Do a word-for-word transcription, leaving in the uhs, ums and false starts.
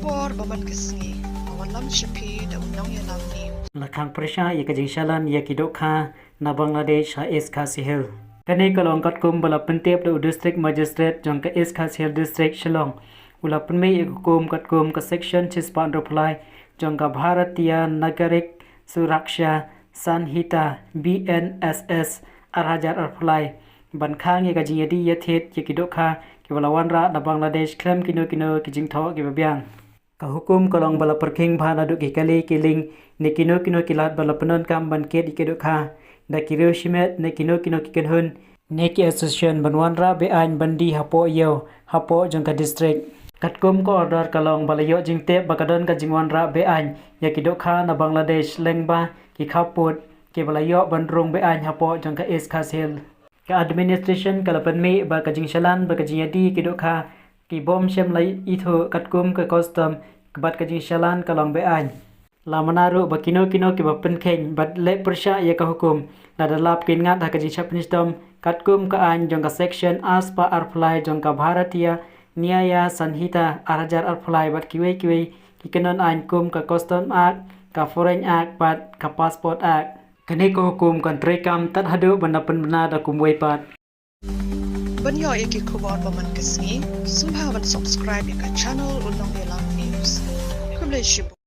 Por ba man ka sngi, ba wan lam sha phi da u nongïalam news. La khang pyrshah ïa ka jingshalan ïa ki dohkha na Bangladesh ha East Khasi Hills. Kane ka long katkum ba la pyntip da u District Magistrate jong ka East Khasi Hills District Shillong. U la pynmih ïa ka hukum katkum ka Section shispah hynriewphew lai jong ka Bharatiya Nagarik Suraksha Sanhita, B N S S, ar hajar arphew lai, ban khang ïa ka jingïadie ïathied ïa ki dohkha kiba la wanrah na Bangladesh khlem kino kino ki jingthoh kiba biang. Ka hukum ka long ba la pyrkhing bha naduh ki kali ki link ne kino kino ki lad ba la pyndonkam ban kit ïa ki dohkha da ki riew shimet ne kino kino ki kynhun ne ki association ban wanrah be-aiñ ban die hapoh ïew hapoh jong ka district. Katkum ka order ka long ba la ïoh jingtip ba ka don ka jingwanrah be-aiñ ïa ki dohkha na Bangladesh lyngba ki khappud kiba la ïoh ban rung be-aiñ hapoh jong ka East Khasi Hills. Ka administration ka la pynmih ba ka jingshalan bad ka jingïadie ki dohkha ki bym shym la ithuh katkum ka custom bad ka jingshalan ka long be-aiñ. La mynta ruh ba kino kino kiba pynkheiñ bad leh pyrshah ïa ka hukum lada lap kin ngat ha ka jingshah pynshitom katkum ka aiñ jong ka Section arspah arphew lai jong ka Bharatiya Nyaya Sanhita ar hajar arphew lai bad kiwei kiwei ki kynhun aiñ kum ka Custom Act, ka Foreign Act bad ka Passport Act. Kane ka hukum kan treikam tad haduh ban da pynbna da kumwei pat. Ban ïoh ïa ki khubor ba man ka sngi, sngewbha ban subscribe ïa ka channel U Nongïalam News. Khublei shibun.